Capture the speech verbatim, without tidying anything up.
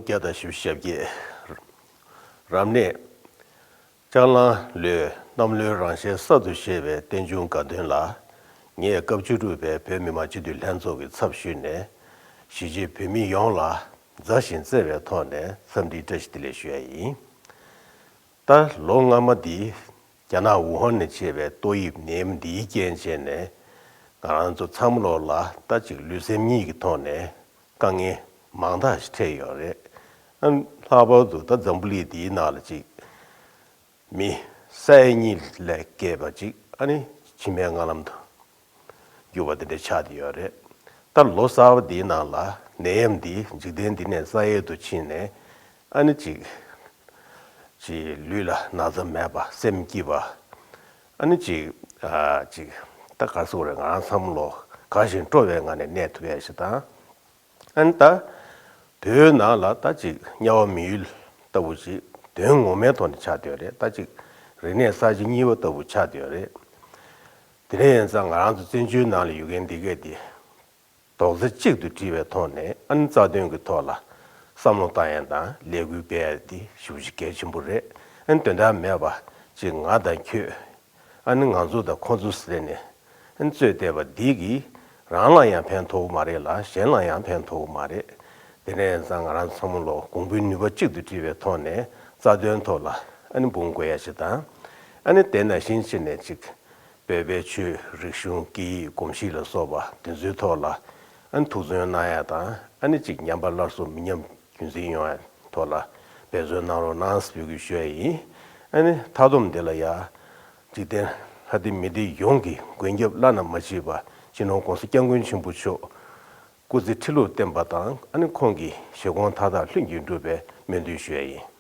བརྒྱ་དང་བཞི་བཅུ་ཞེ་བརྒྱད། རབ་གནས་ལྕགས་གླང་ལོའི་གནམ་ལོའི་རང་ཞལ་གསར་དུ་བཞད་པའི་རྟེན་འབྱུང་དགའ་སྟོན་ལ། ངས་སྐབས་བཅུ་དྲུག་པའི་བོད་མི་མང་སྤྱི་འཐུས་ལྷན་ཚོགས་ཀྱི་ཚབ་ཞུས་ནས། གཞིས་བྱེས་བོད་མི་ཡོངས་ལ་མཛའ་ཞིང་བརྩེ་བའི་ཐོག་ནས་འཚམས་འདྲིའི་བཀྲ་ཤིས་བདེ་ལེགས་ཞུ་ཡ་ཡིན། ད་ལོ་སྔ་མ་འདི་རྒྱ་ནག་ཝུ་ཧན་ནས་མཆེད་པའི་ཏོག་དབྱིབས་ནད་ཡམས་འདིའི་རྐྱེན་བྱས་ནས། ང་རང་ཚོ་ཚང་མ་ལོག་ལ་ད་ཅིག་ལུས་སེམས་གཉིས་ཀྱི་ཐོག་ནས་དཀའ་ངལ་མང་དག་ཞིག་འཕྲད་ཡོད་རེད། ཨ་ལྷག་པར་དུ་ད་འཛམ་བུ་གླིང་འདིའི་ནང་ལ་ཅིག་མི་ས་ཡ་གཉིས་ལས་བརྒལ་བ་ཅིག་ཨ་ནི་ཕྱི་མའི་མངའ་ལམ་དུ་གྱུར་པ་དེ་འདྲ་ཆགས་བསྡད་ཡོད་རེད། ད་ལོ་གསར་པ་འདིའི་ནང་ལ་ནད་ཡམས་འདི་འཇིག་རྟེན་འདི་ནས་རྩ་ཡལ་དུ་ཕྱིན་ནས། ཨ་ནི་ཅིག་ཅིག་ལུས་ལ་ན་ཚ་མེད་པ། སེམས་སྐྱིད་པ། ཨ་ནི་ཅིག་ཨ་ཅིག་ད་ག་རེ་ཟེར་དགོས་རེད། ང་རང་ཚང་མ་ལོག་དགའ་ཞིང་སྤྲོ་བའི་ངང་ནས་གནས་ཐུབ་ཡ་ཞིག་དང་། ཨ་ནི་ད་བོད་ནང་ལ་ད་ཅིག་དམྱལ་བ་མི་ཡུལ་ལྟ་བུ་ཅིག་དོན་ངོ་མའི་ཐོག་ནས་ཆགས་བསྡད་ཡོད་རེད། ད་ཅིག་རིག་གནས་གསར་བརྗེ་གཉིས་པ་ལྟ་བུ་ཆགས་བསྡད་ཡོད་རེད། དེ་འདྲ་ཡིན་ཙང་ང་རང་ཚོ་བཙན་བྱོལ་ནང་ལ་ཡོད་མཁན་འདི་གས་འདི་རྡོག་རྩ་གཅིག་ཏུ་སྒྲིལ་བའི་ཐོག་ནས། ཨ་ནི་རྩ་དོན་གྱི་ཐོག་ལ་བསམ་བློ་བཏང་ཡ་དང་ལས་འགུལ་སྤེལ་ཡ་འདི་ཞེ་པོ་ཅིག་གལ་ཆེན་པོ་རེད། ཨ་ནི་དོན་དག་མེད་པ་ཅིག་ང་དང་ཁྱོད། ཨ་ནི་ང་ཚོ་དང་ཁོ་ཚོ་ཟེར་ནས་ཨ་ནི་རྩོད་བསྡད་པ་འདི་གིས་རང་ལ་ཡང་ཕན་ཐོགས་མ་རེད་ལ། གཞན་ལ་ཡང་ཕན་ཐོགས་མ་རེད། དེ་འདྲ་ཡིན་ཙང་ང་རང་ཚང་མ་ལོག་གོང་བུའི་ནུས་པ་གཅིག་ཏུ་སྒྲིལ་བའི་ཐོག་ནས་རྩ་དོན་ཐོག་ལ་ཨ་ནི་འབུངས་དགོས་ཡ་ཞིག་དང་། ཨ་ནི་དེ་ནང་བཞིན་བྱས་ནས་ཅིག་བོད་པའི་ཆོས། རིག་གཞུང་། སྐད་ཡིག། གོམས་གཤིས་ལ་སོགས་པ་དེ་ཚོའི་ཐོག་ལ་ཨ་ནི་ཐུགས་བརྩོན་གནང་ཡ་དང་། ཨ་ནི་ཅིག་ཉམས་པ་སླར་གསོ་མི་ཉམས་རྒྱུན་འཛིན་ཡོང་ཡ་ཐོག་ལ་འབད་བརྩོན་གནང་རོགས་གནང་ཟེར་འབོད་སྐུལ་ཞུ་ཡ་ཡིན། ཨ་ནི་མཐའ་སྡོམ་འདི་ལ་ཡ། འཇིག་རྟེན་ལྷ་སྡེ་མི་སྡེ་ཡོངས་ཀྱི་མགོན་སྐྱབས་བླ་ན་མ་མཆིས་པ་སྤྱི་ནོར་༸གོང་ས་༸སྐྱབས་མགོན་ཆེན་པོ་མཆོག་སྐུ་ཚེ་ཁྲི་ལོར་བརྟན་པ་དང་། ཨ་ནི་ཁོང་གི་བཞེད་དགོངས་མཐའ་དག་ལྷུན་གྱིས་འགྲུབ་པའི་སྨོན་འདུན་ཞུ་ཡ་ཡིན།